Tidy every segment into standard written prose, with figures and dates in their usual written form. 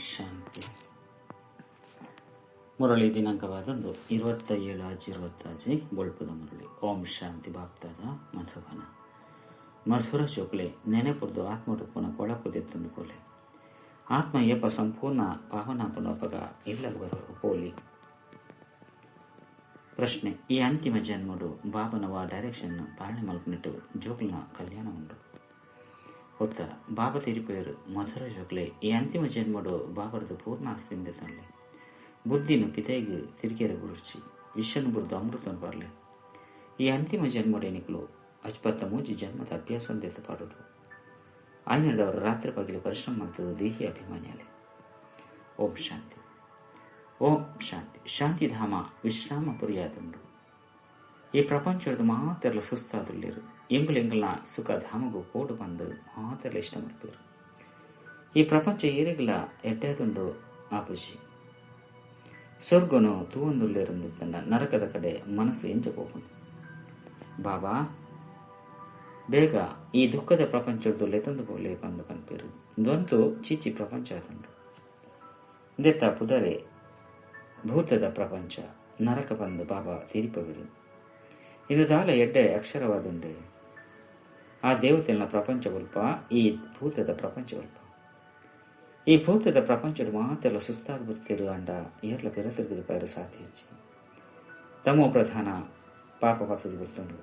ಶಾಂತಿ. ಮುರಳಿ ದಿನಾಂಕವಾದಂದು 27/6/26 ಬೊಳ್ಪದ ಮುರಳಿ. ಓಂ ಶಾಂತಿ. ಬಾಪ್ತಾದ ಮಧುಬನ ಮಧುರ ಚೋಕ್ಲೆ ನೆನೆಪುರ್ದು ಆತ್ಮರೂಪನ ಕೊಳಕುದೆತ್ತೊಂದು ಪೋಲೆ ಆತ್ಮ ಏಪ ಸಂಪೂರ್ಣ ಪಾವನಾಪನೋಪಗ ಇಲ್ಲಗ ಪೋಲಿ. ಪ್ರಶ್ನೆ: ಈ ಅಂತಿಮ ಜನ್ಮಡು ಬಾಬನವ ಡೈರೆಕ್ಷನ್ ಪಾಲನೆ ಮಲ್ಪನಿಟ್ಟು ಜೋಕ್ಲನ ಕಲ್ಯಾಣ ಉಂಡು. ಉತ್ತರ: ಬಾಬಾ ತಿರಿಪೇರು ಮಧುರ ಜೋಕ್ಲೆ ಈ ಅಂತಿಮ ಜನ್ಮಡು ಬಾಬರದು ಪೂರ್ಣ ಆಸ್ತಿಂದ ತನ್ಲೆ ಬುದ್ಧಿನು ಪಿತೈಗ್ ತಿರಿಕೆರೆ ಬುರುಚಿ ವಿಷನು ಬುರ್ದು ಅಮೃತನು ಬರಲೆ. ಈ ಅಂತಿಮ ಜನ್ಮಡು ಎನಿಕಲು ಅಜ್ಪತ್ತ ಮೂಜಿ ಜನ್ಮದ ಅಭ್ಯಾಸ ಪಾಡೋಡು ಆಯ್ನದವರು ರಾತ್ರಿ ಪಗಲಿ ಪರಿಶ್ರಮ ಮಾಡ್ತದ ದೇಹಿ ಅಭಿಮಾನಿಯಾಲೆ. ಓಂ ಶಾಂತಿ. ಓಂ ಶಾಂತಿ. ಶಾಂತಿಧಾಮ ವಿಶ್ರಾಮಪುರಿಯಾದುಂಡು. ಈ ಪ್ರಪಂಚದ ಮಾತೆಲ್ಲ ಸುಸ್ತಾದುಳ್ಳಿರು ಎಂಗುಲು ಎಂಗುಲ್ನ ಸುಖ ಧಾಮಗೂ ಕೋಡು ಬಂದು ಮಾತೆಲ್ಲ ಇಷ್ಟ ಮಾಡ್ಪೇರು. ಈ ಪ್ರಪಂಚ ಏರೆಗ್ಲ ಎಡ್ಡೆದುಂಡು ಆಪುಜಿ ಸ್ವರ್ಗನು ತೂವೊಂದುಳ್ಳಿರಂದು ತನ್ನ ನರಕದ ಕಡೆ ಮನಸ್ಸು ಎಂಚ ಪೋಪುಂಡು. ಬಾಬಾ ಬೇಗ ಈ ದುಃಖದ ಪ್ರಪಂಚದ್ದು ಲೆತೊಂದು ಪೋಲೆ ಬಂದು ಪನ್ಪೇರು. ಇಂದೊಂತು ಚೀಚಿ ಪ್ರಪಂಚ ಆದುಂಡು. ದೆತ್ತ ಪುದರೆ ಭೂತದ ಪ್ರಪಂಚ ನರಕ ಬಂದು ಬಾಬಾ ತೀರಿಪವಿರು. ಇದು ದಾಲ ಎಡ್ಡೆ ಅಕ್ಷರವಾದುಂಡೆ. ಆ ದೇವತೆನ ಪ್ರಪಂಚವಲ್ಪ ಈ ಭೂತದ ಪ್ರಪಂಚವಲ್ಪ. ಈ ಭೂತದ ಪ್ರಪಂಚದ ಮಾತೆಲ್ಲ ಸುಸ್ತಾದ ಬರ್ತಿರು ಅಂಡ ಏರ್ಲ ಪೆರ ತಿರುಗದ ಪೈರ ಸಾಧ್ಯ ಹೆಚ್ಚಿ ತಮೋ ಪ್ರಧಾನ ಪಾಪ ಪತ್ತದ ಬರ್ತುಂಡು.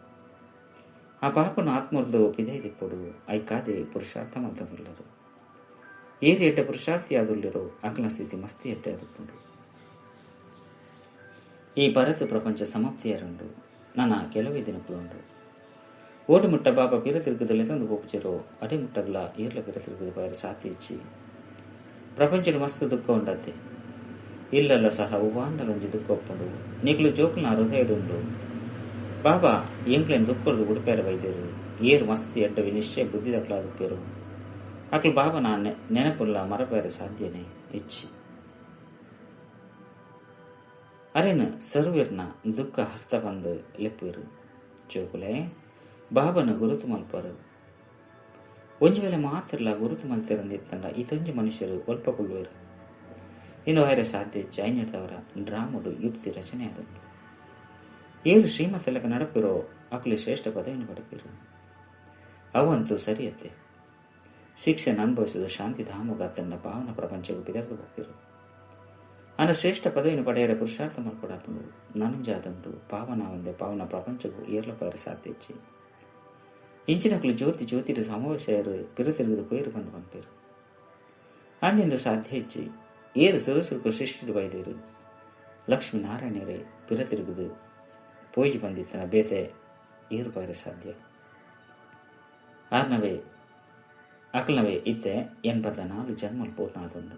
ಆ ಪಾಪನ ಆತ್ಮರ್ದು ಪಿದೈದಿಪ್ಪಡು ಐಕಾದೆ ಪುರುಷಾರ್ಥ ಮಲ್ತೊಂದುಲ್ಲರು. ಏರಿ ಎಡ್ಡೆ ಪುರುಷಾರ್ಥಿ ಆದುಲ್ಲಿರೋ ಅಗ್ನ ಸ್ಥಿತಿ ಮಸ್ತಿ ಎಡ್ಡೆ ಅದುಪ್ಪುಂಡು. ಈ ಭರತ ಪ್ರಪಂಚ ಸಮಾಪ್ತಿಯರುಂಡು. ನನ್ನ ಕೆಲವೇ ದಿನಕ್ಕೂ ಉಂಡು. ಓಡಿ ಮುಟ್ಟ ಬಾಬಾ ಪಿರ ತಿರುಗದಲ್ಲಿ ತಂದು ಪೋಪುಚಿರೋ ಅಡೆ ಮುಟ್ಟಗ್ಲ ಏರ್ಲ ಪಿರ ತಿರುಗದ ಪೈರ ಸಾತಿ ಇಚ್ಚಿ ಪ್ರಪಂಚದ ಮಸ್ತ್ ದುಃಖ ಉಂಡತ್ತೆ. ಇಲ್ಲಲ್ಲ ಸಹ ಉವಾಂಡಲೊಂಜಿ ದುಃಖ ಒಪ್ಪುಂಡು. ನೀಗ್ಲು ಜೋಕ್ಲನ ಹೃದಯಡುಂಡು. ಬಾಬಾ ಎಂಕ್ಲೆನ್ ದುಃಖರ್ದು ಉಡುಪೇರ ಬೈದೇರು. ಏರು ಮಸ್ತ್ ಎಡ್ಡ ವಿನಿಶ್ಚಯ ಬುದ್ಧಿ ದಕ್ಲಾದುಪ್ಪೇರು. ಅಕ್ಲು ಬಾಬನ ನೆನಪುಲ್ಲ ಮರಪೇರ ಸಾಧ್ಯನೇ ಇಚ್ಚಿ. ಅರೇನು ಸರ್ವಿರ್ನ ದುಃಖ ಹರ್ತ ಬಂದು ಲೆಪ್ಪೇರು. ಜೋಕುಲೆ ಬಾಬನ ಗುರುತು ಮಲ್ಪರು. ಒಂಜಿ ವೇಳೆ ಮಾತ್ರಲ್ಲ ಗುರುತು ಮಲ್ತಿರಂದಿತ್ತಂಡ ಇದೊಂಜಿ ಮನುಷ್ಯರು ಒಲ್ಪ ಕೊಳ್ಳುವರು. ಇಂದು ಹೈರೆ ಸಾಧ್ಯ ಚೈನಿಡ್ದವರ ಡ್ರಾಮುಡು ಯುಕ್ತಿ ರಚನೆ ಆದುಂಡು. ಏರು ಶ್ರೀಮತಿಲಕ ನಡಪಿರೋ ಅಕ್ಲು ಶ್ರೇಷ್ಠ ಪದವಿಯನ್ನು ಪಡಪಿರು. ಅವಂತೂ ಸರಿಯತ್ತೆ. ಶಿಕ್ಷೆಯನ್ನು ಅನುಭವಿಸಿದ ಶಾಂತಿ ಧಾಮುಗ ತನ್ನ ಪಾವನ ಪ್ರಪಂಚಕ್ಕೂ ಬಿದರ್ದು ಹೋಗಿರು. ಅನ ಶ್ರೇಷ್ಠ ಪದವಿಯನ್ನು ಪಡೆಯರೆ ಪುರುಷಾರ್ಥ ಮಲ್ಪಡಾಪುಂಡು. ನನಂಜಾದುಂಡು ಪಾವನ ಒಂದೇ ಪಾವನ ಪ್ರಪಂಚಕ್ಕೂ ಏರ್ಲ ಪರ ಸಾಧ್ಯ ಇಚ್ಚಿ. ಇಂಚಿನಕ್ಲು ಜ್ಯೋತಿ ಜ್ಯೋತಿರ ಸಮಾವೇಶರು ಪಿರ ತಿರುಗದು ಪೋಯಿರು ಬಂದು ಪನ್ಪೇರು. ಅಣ್ಣಿಂದು ಸಾಧ್ಯ ಇಚ್ಚಿ. ಏರು ಸುರುಸುರುಕು ಸೃಷ್ಟಿ ಬೈದೇರು. ಲಕ್ಷ್ಮೀನಾರಾಯಣರೇ ಪಿರ ತಿರುಗುದು ಪೋಯಿ ಬಂದಿತ್ತನ ಬೇತೆ ಏರು ಪಾರೆ ಸಾಧ್ಯ. ಆರ್ನವೇ ಅಕಲ್ನವೇ ಇತ್ತೆ 84 ಜನ್ಮಲು ಪೂರ್ಣ ಆದುಂಡು.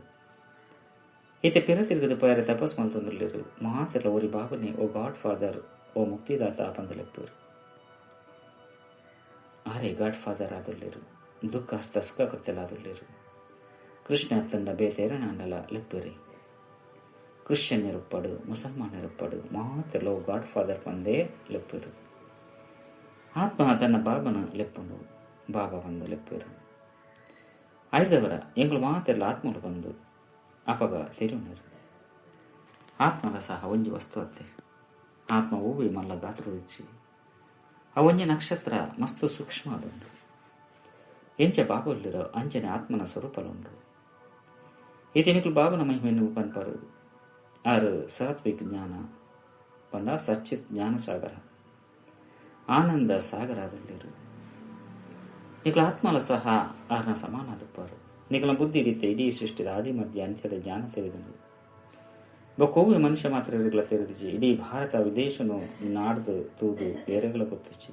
ಇತ್ತೆ ಪಿರ ತಿರುಗದು ಪಯರೆ ತಪಸ್ ಮಲ್ತೊಂದುಲ್ಲೆರ್. ಮಾತೆರ್ಲ ಒರಿ ಬಾಬನೆ ಓ ಗಾಡ್ ಫಾದರ್ ಓ ಮುಕ್ತಿದಾತ ಪಂದ್ ಲೆಪ್ಪುವೆರ್. ಆರೇ ಗಾಡ್ ಫಾದರ್ ಆದುಲ್ಲೆರ್. ದುಃಖ ಅರ್ಥ ಸುಖ ಕರ್ತೆಲ ಆದುಲ್ಲೆರ್. ಕೃಷ್ಣ ಅತ್ತಂಡ ಬೇತೆರನಾಂಡಲ ಲೆಪ್ಪುವೆರೆ. ಕ್ರಿಶ್ಚಿಯನ್ನರುಪ್ಪಡು ಮುಸಲ್ಮಾನರುಪ್ಪಡು ಮಾತೆರ್ಲ ಓ ಗಾಡ್ ಫಾದರ್ ಪಂದೇ ಲೆಪ್ಪುವೆರ್. ಆತ್ಮ ತನ್ನ ಬಾಬನ ಲೆಪ್ಪುಂಡು. ಬಾಬಾ ಬಂದು ಲೆಪ್ಪುವೆರ್. ಐದವರ ಎಂಕುಲು ಮಾತೆರ್ಲ ಆತ್ಮಲು ಬಂದು ಅಪಗ ತೆರಿಯುನರು. ಆತ್ಮಲ ಸಹ ಒಂಜಿ ವಸ್ತು ಅತ್ತೆ. ಆತ್ಮ ಓವಿ ಮಲ್ಲ ಗಾತ್ರ ಇಚ್ಚಿ. ಆ ಒಂಜಿ ನಕ್ಷತ್ರ ಮಸ್ತು ಸೂಕ್ಷ್ಮ ಆದುಂಡು. ಎಂಚ ಬಾಬುಲ್ಲಿರೋ ಅಂಚನೆ ಆತ್ಮನ ಸ್ವರೂಪಲುಂಡು. ಈ ಬಾಬನ ಮಹಿಮೆಯನ್ನು ಪನ್ಪರು. ಆರು ಸಾತ್ವಿಕ್ ಜ್ಞಾನ ಪಂಡ ಸಚ್ಚಿತ್ ಜ್ಞಾನ ಸಾಗರ ಆನಂದ ಸಾಗರ ಆದುಲ್ಲೆರ್. ನಿಕುಲ ಆತ್ಮಲ ಸಹ ಆರ್ನ ಸಮಾನ ಆದುಪ್ಪಾರು. ನಿಕಲ ಬುದ್ಧಿ ರೀತಿ ಇಡೀ ಸೃಷ್ಟಿದ ಆದಿ ಮಧ್ಯ ಅಂತ್ಯದ ಜ್ಞಾನ ತೆರೆದುಂಡು. ಬೊಕ್ಕೋವಿ ಮನುಷ್ಯ ಮಾತ್ರ ಎರೆಗಳ ತೆರೆದಿಜಿ. ಇಡೀ ಭಾರತ ವಿದೇಶನು ನಾಡ್ದು ತೂದು ಏರೆಗಳ ಗೊತ್ತಿಚ್ಚಿ.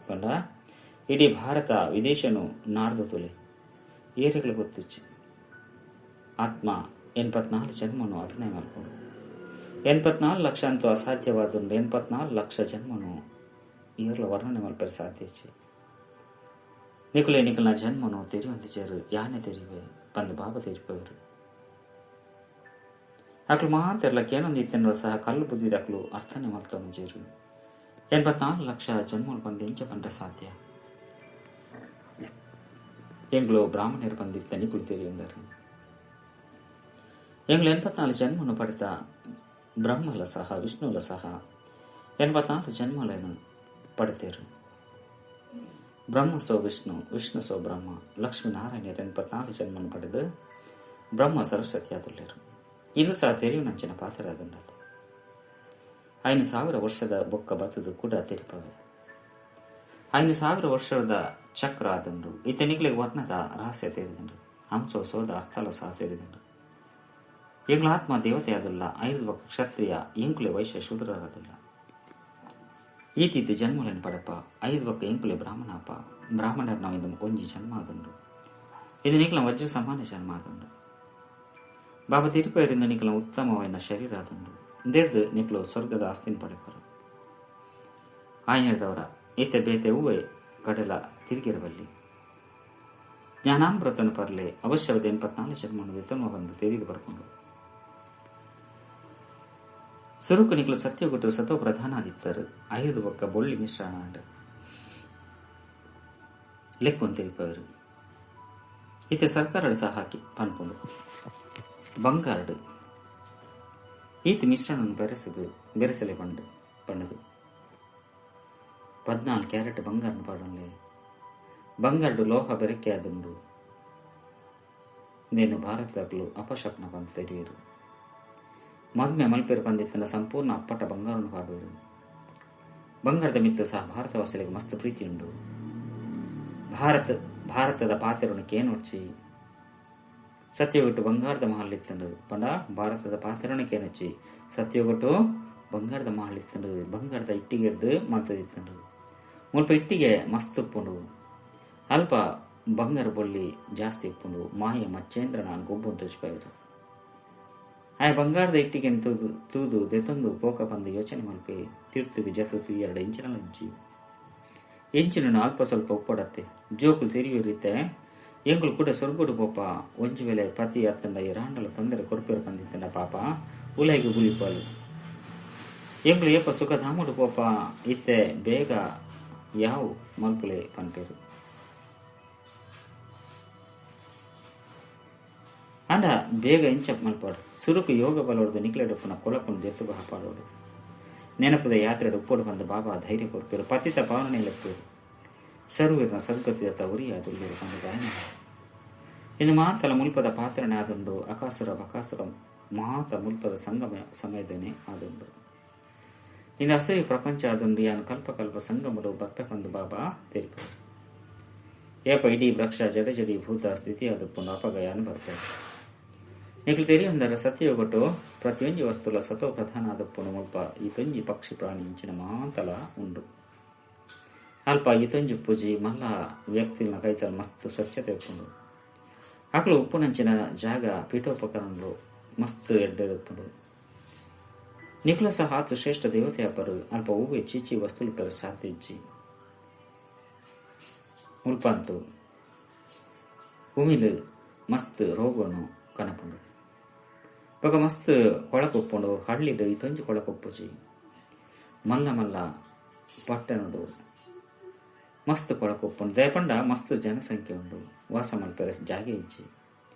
ಪಂಡ ಇಡೀ ಭಾರತ ವಿದೇಶನು ನಾಡ್ದು ತುಲೆ ಏರೆಗಳ ಗೊತ್ತಿಚ್ಚಿ. ಆತ್ಮ 84 ಜನ್ಮನು ಅಭಿನಯ ಮಲ್ಪುಂಡು. 84 ಲಕ್ಷ ಅಂತೂ ಅಸಾಧ್ಯವಾದುಂಡು. 84 ಲಕ್ಷ ಜನ್ಮನು ಏರ್ಲ ವರ್ಣನೆ ಮಲ್ಪರೆ ಸಾಧ್ಯ ಇಚ್ಚಿ. ನಿಕುಲೆ ನಿಕಲ್ನ ಜನ್ಮನು ತೆರಿಯುವಂತಿಜರು ಯಾನೆ ತೆರಿವೆ ಬಂದು ಬಾಬಾ ತೆರಿಪವರು. ಅಕ್ಲು ಮಾತೆರ್ಲ ಕೇನೊಂದು ಇತ್ತೆನ್ನುವ ಸಹ ಕಲ್ಲು ಬುದ್ಧಿದ ಅಕ್ಲು ಅರ್ಥನೆ ಮಲ್ತೊಂಜೇರು. 84 ಲಕ್ಷ ಜನ್ಮಲು ಬಂದು ಎಂಚ ಪಂಡ ಸಾಧ್ಯ. ಎಂಗ್ಲು ಬ್ರಾಹ್ಮಣರು ಬಂದಿತ್ತ ನಿಕುಲು ತೆರಿಯೊಂದರು. ಎಂಗ್ಲು 84 ಜನ್ಮನು ಪಡೆತ ಬ್ರಹ್ಮಲ ಸಹ ವಿಷ್ಣುಲ ಸಹ 84 ಜನ್ಮಗಳನ್ನು ಪಡೆತೇರು. ಬ್ರಹ್ಮ ಸೋ ವಿಷ್ಣು, ವಿಷ್ಣು ಸೋ ಬ್ರಹ್ಮ, ಲಕ್ಷ್ಮೀನಾರಾಯಣರು 84 ಜನ್ಮನು ಪಡೆದು ಬ್ರಹ್ಮ ಸರಸ್ವತಿ ಆದುಲ್ಲೇರು. ಇದು ಸಹ ತೆರೆಯುನಂಚಿನ ಪಾತ್ರ ಆದುಂಡತೆ. 5000 ವರ್ಷದ ಬೊಕ್ಕ ಬತ್ತದು ಕೂಡ ತೆರಿಪವೆ. 5000 ವರ್ಷದ ಚಕ್ರ ಆದುಂಡು. ಇತನಿಗ್ಲಿಗೆ ವರ್ಣದ ರಹಸ್ಯ ತೇರಿದಂಡು, ಅಂಶ ಸೋದ ಅರ್ಥಲ ಸಹ ತೇರಿದಂಡು. ಎಂಗ್ಲ ಆತ್ಮ ದೇವತೆ ಆದುಲ್ಲ. 5 ಬೊಕ್ಕ ಕ್ಷತ್ರಿಯ ಎಂಕುಲೆ ವೈಶ್ಯ ಶೂದ್ರರಾದುಲ್ಲ. ಈತೀತಿ ಜನ್ಮలను ಪಡಪ. 5 ಬೊಕ್ಕ ಎಂಕುಲೆ ಬ್ರಾಹ್ಮಣಪ್ಪ. ಬ್ರಾಹ್ಮಣರ ನಾವು ಇದು ಒಂಜಿ ಜನ್ಮ ಆದುಂಡು. ಇದು ನಿಕ್ಲ ವಜ್ರ ಸಮಾನ ಜನ್ಮ ಆದುಂಡು. ಬಾಬಾ ತಿರುಪೈರಿಂದ ನಿಕ್ಲ ಉತ್ತಮವಾದ ಶರೀರ ಆದುಂಡು. ದೇರ್ದು ನಿಕ್ಲು ಸ್ವರ್ಗದ ಆಸ್ತಿನ ಪಡೆಪರು. ಆಯ್ನದವರ ಈತೆ ಬೇತೆ ಹೂವೆ ಕಡಲ ತಿರುಗಿರಬಲ್ಲಿ ಜ್ಞಾನಾಮೃತನ ಪರ್ಲೆ ಅವಶ್ಯವಾದ 84 ಜನ್ಮವನ್ನು ವಿತಮ ಬಂದು ತೆರೆದು ಬರ್ಕೊಂಡು ಸುರುಕು ನಿಕ್ಲು ಸತ್ಯಗುಟ್ಟು ಸತೋ ಪ್ರಧಾನ ಆದಿತ್ತರು. 5 ಬೊಕ್ಕ ಬೊಳ್ಳಿ ಮಿಶ್ರಣ ಅಂಡ ಲೆಕ್ಕೊಂದು ತಿಳಿಪವರು. ಈತೆ ಸರ್ಕಾರ ಸಹ ಹಾಕಿ ಪನ್ಕೊಂಡು ಬಂಗಾರಡು ಈತ ಮಿಶ್ರಣವನ್ನು ಬೆರೆಸದು ಬೆರೆಸಲೆ ಪಂಡು ಪಣ್ಣದು 14 ಕ್ಯಾರೆಟ್ ಬಂಗಾರನ ಪಾಡೊಂಡೆ. ಬಂಗಾರಡು ಲೋಹ ಬೆರಕೆ ಆದುಂಡು. ನೇನು ಭಾರತದಾಗಲು ಅಪಶಪ್ನ ಬಂದು ತೆರೆಯುವರು. ಮದ್ಮೆ ಮಲ್ಪೇರು ಪಂದಿತ್ತನ ಸಂಪೂರ್ಣ ಅಪ್ಪಟ ಬಂಗಾರನ್ನು ಪಾಡುವರು. ಬಂಗಾರದ ಮಿತ್ತು ಸಹ ಭಾರತವಾಸಿಗಳಿಗೆ ಮಸ್ತ್ ಪ್ರೀತಿಯುಂಡು. ಭಾರತದ ಪಾತ್ರವನ್ನು ಕೇನೊಡ್ಚಿ ಸತ್ಯಗೊಟ್ಟು ಬಂಗಾರದ ಮಹಲ್ಲಿತ್ತಂಡು. ಪಂಡ ಭಾರತದ ಪಾತ್ರವನ್ನು ಕೇನೊಚ್ಚಿ ಸತ್ಯಗೊಟ್ಟು ಬಂಗಾರದ ಮಹಲ್ಲಿತ್ತಂಡು. ಬಂಗಾರದ ಇಟ್ಟಿಗೆ ಹಿಡ್ದು ಮಲ್ತದಿತ್ತಂಡು. ಮುಲ್ಪ ಇಟ್ಟಿಗೆ ಮಸ್ತ್ ಉಪ್ಪುಂಡು. ಅಲ್ಪ ಬಂಗಾರ ಬೊಳ್ಳಿ ಜಾಸ್ತಿ ಉಪ್ಪುಂಡು. ಮಾಯ ಮಚ್ಚೇಂದ್ರನ ಗೊಬ್ಬು ತೋಚಿಪೈರು. ಆಯ ಬಂಗಾರದ ಇಟ್ಟಿಗೆ ತೂದು ತೂದು ದೆತೊಂದು ಪೋಕ ಬಂದು ಯೋಚನೆ ಮಲ್ಪೆ ತೀರ್ತುಗೆ ಜತು 2 ಇಂಚಿನ ಲಜ್ಜಿ ಎಂಚಿನ ಅಲ್ಪ ಸ್ವಲ್ಪ ಉಪ್ಪಡತ್ತೆ. ಜೋಕುಲು ತೆರಿಯುವ ರೀತೆ ಎಂಗುಲು ಕೂಡ ಸೊರ್ಗುಡು ಪೋಪ. ಒಂಜಿ ವೇಳೆ ಪತಿ ಅತ್ತಂಡ ರಾಂಡಲ ತೊಂದರೆ ಕೊರ್ಪೇರು ಬಂದಿತ್ತಂಡ ಪಾಪ ಉಲೈಗೆ ಗುಲಿಪಾಲು. ಎಂಗುಲು ಏಪ ಸುಖಧಾಮುಡು ಪೋಪ ಇತ್ತೆ ಬೇಗ ಯಾವು ಮಲ್ಪುಲೆ ಪನ್ಪೇರು. ಅಂಡ ಬೇಗ ಇಂಚ ಮಲ್ಪಾಡು. ಸುರುಕು ಯೋಗ ಬಲೋಡ್ದು ನಿಕ್ಲೆಡಪ್ಪನ ಕೊಳಕೊಂಡು ದೆತ್ತು ಕಾಪಾಡೋಡು. ನೆನಪದ ಯಾತ್ರೆ ಉಪ್ಪೋಡು ಬಂದ ಬಾಬಾ ಧೈರ್ಯ ಕೊರ್ಪೇರು. ಪತಿತ ಪಾವನೆ ಲೆಪ್ಪೇರು. ಸರ್ವೀರ್ನ ಸದ್ಗತಿಯತ್ತ ಉರಿಯಾದುಲ್ಲೇರು ಬಂದ ಗಾಯನ. ಇನ್ನು ಮಾತಲ ಮುಲ್ಪದ ಪಾತ್ರನೆ ಆದುಂಡು. ಅಕಾಸುರ ಬಕಾಸುರ ಮಾತ ಮುಲ್ಪದ ಸಂಗಮ ಸಮಯದನೆ ಆದುಂಡು. ಇಂದು ಅಸೂಯ ಪ್ರಪಂಚ ಆದುಂಡು. ಯಾನು ಕಲ್ಪ ಕಲ್ಪ ಸಂಗಮಡು ಬರ್ಪೆ ಬಂದು ಬಾಬಾ ತೆರಿಪರು. ಏಪ ಇಡೀ ವೃಕ್ಷ ಜಡ ಜಡಿ ಭೂತ ಸ್ಥಿತಿ ಆದುಪ್ಪುಂಡು. ಅಪಗ ಯಾನು ಬರ್ಪೆ ನಿಕ್ಲು ತೆರಿಯೊಂದರ ಸತ್ಯಗೊಟ್ಟು ಪ್ರತಿಯೊಂಜಿ ವಸ್ತುಲ ಸತೋ ಪ್ರಧಾನ ಆದಪ್ಪುನು. ಮುಲ್ಪ ಈ ತೊಂಜಿ ಪಕ್ಷಿ ಪ್ರಾಣಿ ಇಂಚಿನ ಮಾತಲ ಉಂಡು. ಅಲ್ಪ ಈ ತೊಂಜಿ ಪೂಜಿ ಮಲ್ಲ ವ್ಯಕ್ತಿನ ಕೈತಲ್ ಮಸ್ತ್ ಸ್ವಚ್ಛತೆ ಉಪ್ಪುಂಡು. ಅಕ್ಲು ಉಪ್ಪುನಂಚಿನ ಜಾಗ ಪೀಠೋಪಕರಣಗಳು ಮಸ್ತ್ ಎಡ್ಡೆ ಉಪ್ಪುಂಡು. ನಿಕ್ಲ ಸಹ ಆತು ಶ್ರೇಷ್ಠ ದೇವತೆ ಅಪ್ಪರು. ಅಲ್ಪ ಹೂವೆ ಚೀಚಿ ವಸ್ತುಲು ಪೆರ ಸಾಧ್ಯ ಇಜ್ಜಿ. ಮುಲ್ಪಂತು ಉಮಿಲು ಮಸ್ತ್ ರೋಗನು ಕನಪುಂಡು. ಬೊಕ ಮಸ್ತ್ ಕೊಳಕೊಪ್ಪುಂಡು. ಹಳ್ಳಿಡು ಈ ತೊಂಜಿ ಕೊಳಕೊಪ್ಪುಜಿ. ಮಲ್ಲ ಮಲ್ಲ ಪಟ್ಟಣಡು ಮಸ್ತ್ ಕೊಳಕೊಪ್ಪುಂಡು. ದಯಪಂಡ ಮಸ್ತ್ ಜನಸಂಖ್ಯೆ ಉಂಡು. ವಾಸ ಮಲ್ಪೆರೆ ಜಾಗೆ ಇಜ್ಜಿ.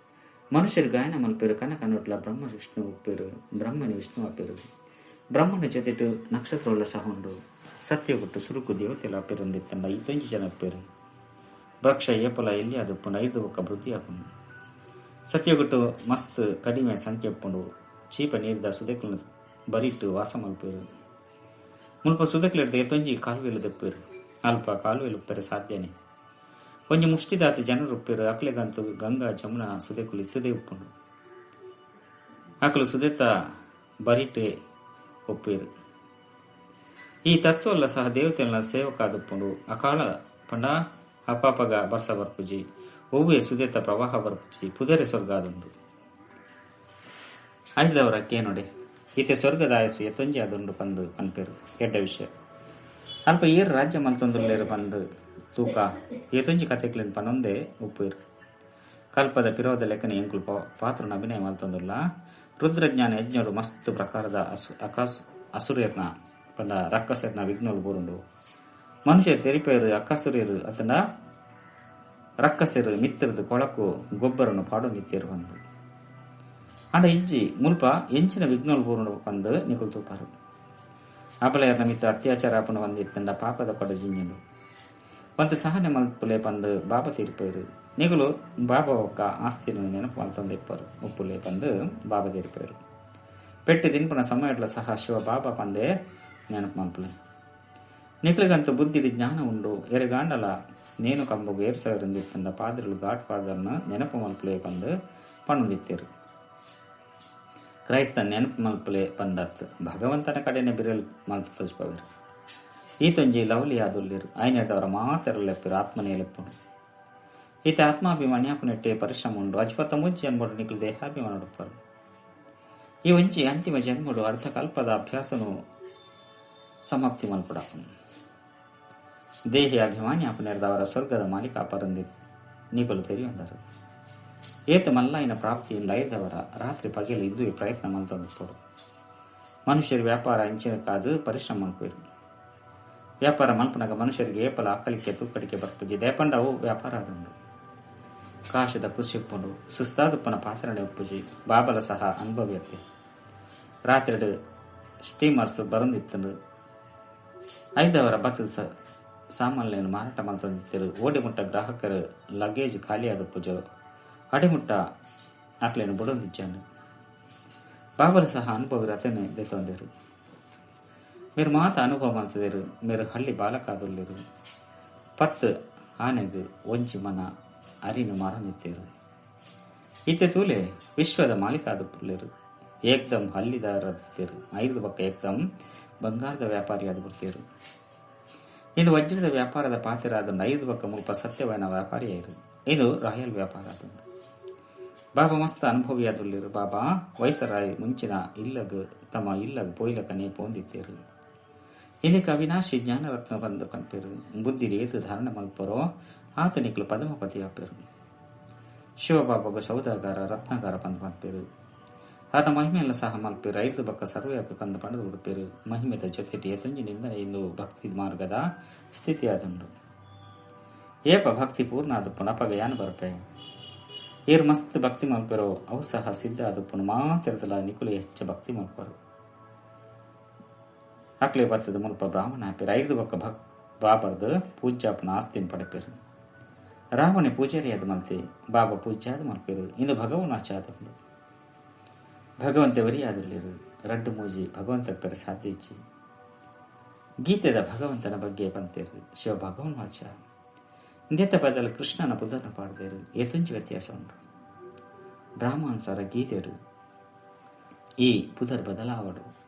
ಮನುಷ್ಯರು ಗಾಯನ ಮಲ್ಪೇರು. ಕನ ಕನ್ನೊಟ್ಲ ಬ್ರಹ್ಮ ವಿಷ್ಣು ಉಪ್ಪೇರು. ಬ್ರಹ್ಮನ ವಿಷ್ಣು ಅಪ್ಪೇರು. ಬ್ರಹ್ಮನ ಜೊತೆಟು ನಕ್ಷತ್ರವುಳ್ಳ ಸಹ ಉಂಡು. ಸತ್ಯಗುಟ್ಟು ಸುರುಕು ದೇವತೆಲ ಅಪ್ಪೇರೊಂದಿತ್ತಂಡ ಈ ತೊಂಜಿ ಜನ ಅಪ್ಪೇರು. ವೃಕ್ಷ ಏಪಲ ಎಲ್ಲಿ ಅದು ಉಪ್ಪುಂಡು. 5 ಒಕ್ಕ ವೃದ್ಧಿ ಆಪುಂಡು. ಸತ್ಯಗುಟ್ಟು ಮಸ್ತ್ ಕಡಿಮೆ ಸಂಖ್ಯೆ ಉಪ್ಪುಂಡು. ಚೀಪ ನೀರ್ದ ಸುದೆಕ್ಲು ಬರಿಟ್ಟು ವಾಸ ಮಲ್ಪೇರು. ಮುಲ್ಪ ಸುದೆಕ್ಲೆಡ್ದು ಎತ್ತೊಂಜಿ ಕಾಲುವೆಲು ದೆಪ್ಪೇರು. ಅಲ್ಪ ಕಾಲುವೆಲು ಉಪ್ಪೆರೆ ಸಾಧ್ಯನೆ. ಒಂಜಿ ಮುಷ್ಟಿದಾತಿ ಜನರು ಉಪ್ಪೇರು. ಅಕ್ಲೆಗಂತೂ ಗಂಗಾ ಜಮುನಾ ಸುದೆಕುಲು ಇತ್ತದೇ ಉಪ್ಪುಂಡು. ಅಕಲು ಸುದೆತ ಬರಿಟೆ ಒಪ್ಪೇರು. ಈ ತತ್ವಲ್ಲ ಸಹ ದೇವತೆಗಳ ಸೇವಕಾದುಪ್ಪುಂಡು. ಅಕಾಲ ಪಂಡ ಅಪಾಪಗ ಬರ್ಸ ಬರ್ಪುಜಿ. ಒವ್ವೆ ಸುದೆತ ಪ್ರವಾಹ ಬರ್ಪುಜಿ. ಪುದರೆ ಸ್ವರ್ಗ ಆದುಂಡು. ಐದವರ ಕೇನೊಡೆ ಈತೆ ಸ್ವರ್ಗದ ಆಯಸ್ಸು ಎತ್ತೊಂಜಿ ಆದುಂಡು ಪಂದು ಪನ್ಪೇರು. ಎಡ್ಡ ವಿಷಯ. ಅಲ್ಪ ಏರು ರಾಜ್ಯ ಮಲ್ತೊಂದುಲ್ಲೇರು ಪಂದು ತೂಕ ಏತೊಂಜಿ ಕತೆಕ್ಲೆನ್ ಪನೊಂದೇ ಉಪ್ಪೇರು. ಕಲ್ಪದ ಪಿರೋದ ಲೆಕ್ಕನೆ ಎಂಕುಲು ಪಾತ್ರನ ಅಭಿನಯ ಮಲ್ತೊಂದುಲ್ಲ. ರುದ್ರಜ್ಞಾನ ಯಜ್ಞರು ಮಸ್ತ್ ಪ್ರಕಾರದ ಅಸುರೇರ್ನ ಪಂಡ ರಕ್ಕಸರ್ನ ವಿಘ್ನಲು ಬೂರುಂಡು. ಮನುಷ್ಯರು ತೆರಿಪೇರು ಅಕ್ಕಸುರೇರು ಅತನ ರಕ್ಕಸೆರು ಮಿತ್ರದು ಕೊಳಕು ಗೊಬ್ಬರನು ಪಾಡೊಂದಿತ್ತೇರು ಬಂದು ಅಂಡ ಇಜ್ಜಿ ಮುಲ್ಪ ಎಂಚಿನ ವಿಘ್ನೋಲ್ ಪೂರ್ಣ ಬಂದು ನಿಕುಲ್ ತೂಪಾರು. ಅಬಲೆಯರ್ನ ಮಿತ್ರ ಅತ್ಯಾಚಾರ ಅಪನ ಬಂದಿತ್ತಂಡ ಪಾಪದ ಪಡ ಜಿಂಜುಂಡು ಒಂದು ಸಹನೆ ಮಲ್ಪುಲೆ ಪಂದು ಬಾಬಾ ತೀರ್ಪೇರು. ನಿಗುಲು ಬಾಬಾ ಒಕ್ಕ ಆಸ್ತಿನ ನೆನಪು ಮಲ್ತೊಂದಿಪ್ಪರು ಉಪ್ಪುಲೆ ಪಂದು ಬಾಬಾ ತೀರ್ಪೇರು. ಪೆಟ್ಟಿ ತಿನ್ಪುನ ಸಮಯಡ್ಲ ಸಹ ಶಿವ ಬಾಬಾ ಪಂದೇ ನೆನಪು ಮಲ್ಪುಲೆ. ನಿಕ್ಲಿಗಂತೂ ಬುದ್ಧಿಡಿ ಜ್ಞಾನ ಉಂಡು. ಎರೆಗಾಂಡಲ ನೇನು ಕಂಬಗು ಏರ್ಸವಿರಂದಿತ್ತಂಡ ಪಾದರುಲು ಘಾಟ್ ಪಾದರ್ನ ನೆನಪು ಮಲ್ಪುಲೆ ಪಂದು ಪಣ್ಣುದಿತ್ತೇರು. ಕ್ರೈಸ್ತ ನೆನಪು ಮಲ್ಪುಲೆ ಪಂದತ್ ಭಗವಂತನ ಕಡೆನೆ ಬಿರಲ್ ಮಲ್ತು ತೋಜ್ಪವೇರು. ಈತೊಂಜಿ ಲವ್ಲಿ ಆದುಲ್ಲೇರು ಐನೆಡ್ದವರ ಮಾತೆರಲೆಪ್ಪಿರು ಆತ್ಮನೇ ಲೆಪ್ಪುಂಡು. ಈತ ಆತ್ಮಾಭಿಮಾನಿ ಅಪನೆಟ್ಟೆ ಪರಿಶ್ರಮ ಉಂಡು. ಅಜ್ಪತ್ತ ಮುಜ್ಜಿ ಅನ್ಬೋಡು ನಿಕ್ಲು ದೇಹಾಭಿಮಾನ ಉಪ್ಪರು. ಈ ಒಂಜಿ ಅಂತಿಮ ಜನ್ಮಡು ಅರ್ಧಕಲ್ಪದ ಅಭ್ಯಾಸನು ಸಮಾಪ್ತಿ ಮಲ್ಪಡಪ್ಪನು. ದೇಹಿ ಅಭಿಮಾನಿ ಅಪನೆಡ್ದವರ ಸ್ವರ್ಗದ ಮಾಲೀಕ ಅಪರಂದಿ ನಿಕಲು ತೆರಿಯೊಂದರು. ಏತ ಮಲ್ಲಾಯಿನ ಪ್ರಾಪ್ತಿಯಿಂದ ಐದವರ ರಾತ್ರಿ ಪಗೆಲು ಇದ್ದು ಈ ಪ್ರಯತ್ನ ಮಲ್ತೊಂದಿಪ್ಪಡು. ಮನುಷ್ಯರು ವ್ಯಾಪಾರ ಇಂಚಿನ ಕಾದು ಪರಿಶ್ರಮ ಮಲ್ಪೇರು. ವ್ಯಾಪಾರ ಮಲ್ಪನಾಗ ಮನುಷ್ಯರಿಗೆ ಏಪಲ ಅಕ್ಕಲಿಕೆ ತೂಕಡಿಕೆ ಬರ್ಪುಜಿ ದೇಪಂಡವು ವ್ಯಾಪಾರ ಆದುಂಡು. ಕಾಶದ ಖುಷಿ ಉಪ್ಪುಂಡು. ಸುಸ್ತಾದುಪ್ಪನ ಪಾತ್ರಣೆ ಉಪ್ಪುಜಿ. ಬಾಬಲ ಸಹ ಅನುಭವ್ಯತೆ. ರಾತ್ರಿ ಸ್ಟೀಮರ್ಸ್ ಬರಂದಿತ್ತಂಡು. ಐದವರ ಭತ್ತದ ಸಾಮಾನ್ಯನ್ನು ಮಾರಾಟ ಮಲ್ತೊಂದಿತ್ತರು. ಓಡಿಮುಟ್ಟ ಗ್ರಾಹಕರು ಲಗೇಜ್ ಖಾಲಿಯಾದ ಪೂಜೆ ಅಡಿಮುಟ್ಟ ಆಕ್ಲೇನು ಬುಡೊಂದಿಜ್ಜಾನು. ಬಾಬಲ ಸಹ ಅನುಭವ ರತನೆ ದೆತ್ತೊಂದಿರು. ಮೇರು ಮಾತ ಅನುಭವ ಮಲ್ತದೇರು. ಮೇರು ಹಳ್ಳಿ ಬಾಲಕಾದುಲ್ಲೇರು. ಪತ್ತು ಆನೆಗು ಒಂಜಿ ಮನ ಅರಿನು ಮಾರಂದಿತ್ತೇರು. ಇತ್ತೆ ತೂಲೆ ವಿಶ್ವದ ಮಾಲೀಕಾದ ಪುಲ್ಲೇರು. ಏಕ್ದಮ್ ಹಲ್ಲಿದಾರದಿತ್ತೇರು. ಐದು ಪಕ್ಕ ಏಕ್ದಮ್ ಬಂಗಾರದ ವ್ಯಾಪಾರಿಯಾದ ಬಿಡ್ತೇರು. ಇದು ವಜ್ರದ ವ್ಯಾಪಾರದ ಪಾತ್ರ ಐದು ಪಕ್ಕ ಮುಲ್ಪ ಸತ್ಯವಾದ ವ್ಯಾಪಾರಿಯಾಯಿರು. ಇದು ರಾಯಲ್ ವ್ಯಾಪಾರ ಆದುಂಡು. ಬಾಬಾ ಮಸ್ತ್ ಅನುಭವಿಯಾದುಲ್ಲೇರು. ಬಾಬಾ ವೈಸರಾಯ್ ಮುಂಚಿನ ಇಲ್ಲಗ್ ತಮ್ಮ ಇಲ್ಲಗ್ ಪೋಯ್ಲಕನೇ ಪೋಂದಿತ್ತೇರು. ಇದಕ್ಕೆ ಅವಿನಾಶಿ ಜ್ಞಾನರತ್ನ ಬಂದು ಪನ್ಪೇರು. ಬುದ್ಧಿ ಏತು ಧಾರಣ ಮಲ್ಪರೋ ಆತನಿಕ್ಲು ಪದಮಪತಿ ಆಪೇರು. ಶಿವಬಾಬಾಗ ಸೌದಾಗಾರ ರತ್ನಾಗಾರ ಬಂದು ಪನ್ಪೇರು. ಅದರ ಮಹಿಮೆಯೆಲ್ಲ ಸಹ ಮಲ್ಪೇರು. ಐದು ಬಕ್ಕ ಸರ್ವವ್ಯಾಪಿ ಬಂದು ಪಡೆದು ಬಿಡುಪೇರು. ಮಹಿಮೆದ ಜೊತೆಗೆ ಏತೊಂಜಿ ನಿಂದನೆ ಇಂದು ಭಕ್ತಿ ಮಾರ್ಗದ ಸ್ಥಿತಿಯಾದುಂಡು. ಏಪ ಭಕ್ತಿ ಪೂರ್ಣ ಆದುಪ್ಪು ನಪಗ ಯಾನು ಬರ್ಪೆ. ಏರು ಮಸ್ತ್ ಭಕ್ತಿ ಮಲ್ಪೆರೋ ಅವು ಸಹ ಸಿದ್ಧ ಆದುಪ್ಪುನು ಮಾತಿರದಲ್ಲ ನಿಕುಲು ಹೆಚ್ಚ ಭಕ್ತಿ ಮಲ್ಪರು. ಅಕ್ಲೆ ಬತ್ತದ ಮುಲ್ಪ ಬ್ರಾಹ್ಮಣ ಆಪೇರು. ಐದು ಬಕ್ಕ ಭಕ್ ಬಾಬರ್ದು ಪೂಜ್ಯಾಪನ ಆಸ್ತಿನ ಪಡೆಪೇರು. ರಾವಣೆ ಪೂಜಾರಿ ಅದು ಮಲ್ತೆ ಬಾಬಾ ಪೂಜ್ಯಾದ ಮಲ್ಪೇರು. ಇಂದು ಭಗವನ್ ಆಚಾದಪುಂಡು. ಭಗವಂತ ವರಿಯಾದುಲ್ಲೇರು. ರಡ್ಡು ಮೂಜಿ ಭಗವಂತ ಪೆರ ಸಾಧ್ಯ ಇಚ್ಚಿ. ಗೀತೆದ ಭಗವಂತನ ಬಗ್ಗೆ ಪಂತೇರು. ಶಿವ ಭಗವನ್ ವಾಚ ಇಂದೆತ್ತ ಬದಲು ಕೃಷ್ಣನ ಬುದ್ಧನ ಪಾಡದೇರು. ಏತೊಂಜಿ ವ್ಯತ್ಯಾಸ ಉಂಟು. ಬ್ರಾಹ್ಮಣಸರ ಗೀತೆಡು ಈ ಪುದರ್ ಬದಲಾವಡು.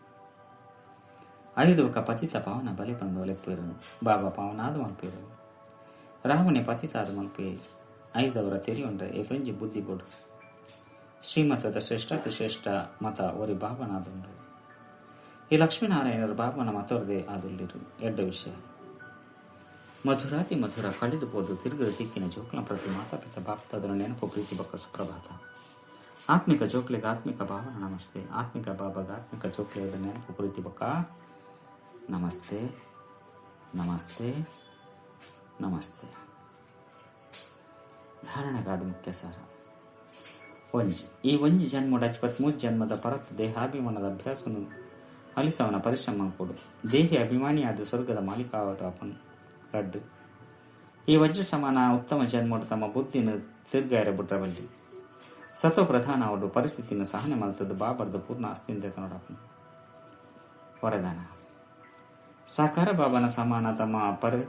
ಐದು ఒక ಪತಿತ ಪಾವನ ಬಲಿ ಬಂದು ಲೆಪ್ಪೇರು. ಬಾಬಾ ಪಾವನಾದ ಮಲ್ಪೇರು. ರಾಮನೇ ಪತಿತಾದ ಮಲ್ಪೆ. ಐದವರ ತೆರಿಯೊಂಡ್ರೆ ಏತೊಂಜಿ ಬುದ್ಧಿ ಬೋಡು. ಶ್ರೀಮತದ ಶ್ರೇಷ್ಠಾತಿ ಶ್ರೇಷ್ಠ ಮತ ಒರಿ ಬಾಬನಾದುಂಡು. ಈ ಲಕ್ಷ್ಮೀನಾರಾಯಣರು ಬಾಬನ ಮತೊರದೆ ಆದುಲ್ಲಿರು. ಎಡ್ಡ ವಿಷಯ. ಮಧುರಾತಿ ಮಧುರ ಕಳೆದು ಪೋದು ತಿರುಗದ ದಿಕ್ಕಿನ ಜೋಕ್ಲ ಪ್ರತಿ ಮಾತಾಪಿತ ಬಾಪ್ತಾದರ ನೆನಪು ಪ್ರೀತಿ ಬಕ್ಕ ಸುಪ್ರಭಾತ. ಆತ್ಮಿಕ ಜೋಕ್ಲೆಗೆ ಆತ್ಮಿಕ ಭಾವನ ನಮಸ್ತೆ. ಆತ್ಮಿಕ ಬಾಬಾಗ ಆತ್ಮಿಕ ಜೋಕ್ಲೆಯ ನೆನಪು ಪ್ರೀತಿ ಬಕ್ಕ ನಮಸ್ತೆ ನಮಸ್ತೆ ನಮಸ್ತೆ. ಧಾರಣೆಗಾದ ಮುಖ್ಯ ಸಾರ. ಒಂಜಿ ಈ ಒಂಜಿ ಜನ್ಮದ 23 ಜನ್ಮದ ಪರತ್ ದೇಹಾಭಿಮಾನದ ಅಭ್ಯಾಸವನ್ನು ಅಲಿಸವನ ಪರಿಶ್ರಮ ಕೊಡು. ದೇಹಿ ಅಭಿಮಾನಿಯಾದ ಸ್ವರ್ಗದ ಮಾಲೀಕಾವಟ ಅಪನು. ರಡ್ಡು ಈ ವಜ್ರ ಸಮಾನ ಉತ್ತಮ ಜನ್ಮಡು ತಮ್ಮ ಬುದ್ಧಿನ ತಿರ್ಗಾಯರ ಬುಟ್ರಬಲ್ಲಿ ಸತೋ ಪ್ರಧಾನ ಅವಡು ಪರಿಸ್ಥಿತಿನ ಸಹನೆ ಮಲ್ತದ್ದು ಬಾಬರ್ದು ಪೂರ್ಣ ಆಸ್ತಿಯಿಂದ ನೋಡಪ್ಪನು. ವರದಾನ. ಸಾಕಾರ ಬಾಬನ ಸಮಾನ ತಮ್ಮ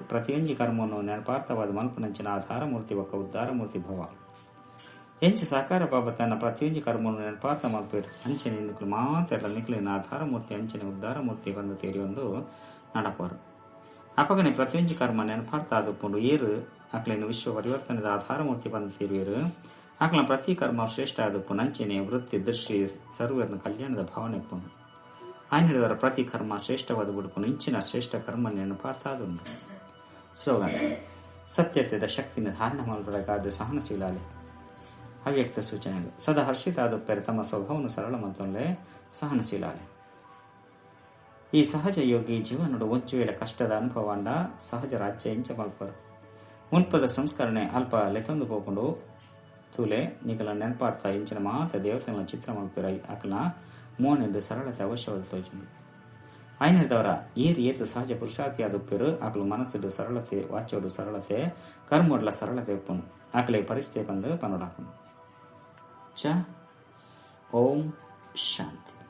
ಪ್ರತಿಯೊಂಜಿ ಕರ್ಮವನ್ನು ನೆನಪಾರ್ಥವಾದ ಮಲ್ಪನಂಚಿನ ಆಧಾರ ಮೂರ್ತಿ ಒಕ್ಕ ಉದ್ಧಾರ ಮೂರ್ತಿ ಭವ. ಎಂಚ ಸಾಕಾರ ಬಾಬಾ ತನ್ನ ಪ್ರತಿಯೊಂಜಿ ಕರ್ಮವನ್ನು ನೆನಪಾರ್ಥ ಮಲ್ಪೇರು. ಅಂಚನೆ ನಿಕ್ಲು ಮಾತೆಲ್ಲ ನಿಕ್ಲಿನ ಆಧಾರ ಮೂರ್ತಿ ಅಂಚನೆ ಉದ್ಧಾರ ಮೂರ್ತಿ ಬಂದು ತೇರಿ ಒಂದು ನಡಪರು. ಅಪಗನೆ ಪ್ರತಿಯೊಂಜಿ ಕರ್ಮ ನೆನಪಾರ್ಥ ಆದುಪ್ಪುಂಡು. ಏರು ಅಕ್ಲೇನು ವಿಶ್ವ ಪರಿವರ್ತನೆದ ಆಧಾರ ಮೂರ್ತಿ ಬಂದು ತೀರುವೇರು. ಆಕ್ಲ ಪ್ರತಿ ಕರ್ಮ ಶ್ರೇಷ್ಠ ಆದುಪ್ಪುಂಡು. ಅಂಚನೆ ವೃತ್ತಿ ದೃಷ್ಟಿ ಸರ್ವರ್ನ ಕಲ್ಯಾಣದ ಭಾವನೆ ಇಪ್ಪುಂಡು. ಆಯ್ನವರ ಪ್ರತಿ ಕರ್ಮ ಶ್ರೇಷ್ಠವಾದ ಬುಡುಪುನು. ಇಂಚಿನ ಶ್ರೇಷ್ಠ ಕರ್ಮ ನೆನಪಾರ್ಥ ಆದುಂಡು. ಸ್ಲೋಗನ್. ಸತ್ಯತೆದ ಶಕ್ತಿನ ಧಾರಣ ಮಾಡಬೇಕಾದ ಸಹನಶೀಲಾಲೆ. ಅವ್ಯಕ್ತ ಸೂಚನೆಗಳು. ಸದಾ ಹರ್ಷಿತ ಆದುಪ್ಪೆರೆ ತಮ್ಮ ಸ್ವಭಾವನು ಸರಳ ಮತ್ತೊಂದೇ ಸಹನಶೀಲಾಲೆ. ಈ ಸಹಜ ಯೋಗಿ ಜೀವನಡು ಒಂಚು ವೇಳೆ ಕಷ್ಟದ ಅನುಭವಾಂಡ ಸಹಜ ರಾಜ್ಯ ಎಂಚ ಮಲ್ಪರು. ಮುಲ್ಪದ ಸಂಸ್ಕರಣೆ ಅಲ್ಪ ಲೆತೊಂದು ಪೋಪುಂಡು. ತೂಲೆ, ನಿಕಲ್ನ ನೆನಪಾರ್ಥ ಇಂಚಿನ ಮಾತ ದೇವತೆಗಳ ಚಿತ್ರ ಮಲ್ಪೆರ್ ಅಕಲ್ನ ಮೋನೆಡ್ ಸರಳತೆ ಅವಶ್ಯವಾದ್ ತೋಜುಂಡು. ಆಯಿನೆಡ್ದಾವರ ಏರ್ ಏತ್ ಸಹಜ ಪುರುಷಾರ್ಥಿಯಾದ್ ಉಪ್ಪೆರ್ ಅಕುಲು ಮನಸ್ಸುಡ್ ಸರಳತೆ, ವಾಚೊಡು ಸರಳತೆ, ಕರ್ಮೊಡ್ಲ ಸರಳತೆ ಉಪ್ಪುಂಡು. ಅಕಲೆಗ್ ಪರಿಸ್ಥೆ ಪಂದ್ ಪನೊಡಾಪುಂಡು. ಚ ಓಂ ಶಾಂತಿ.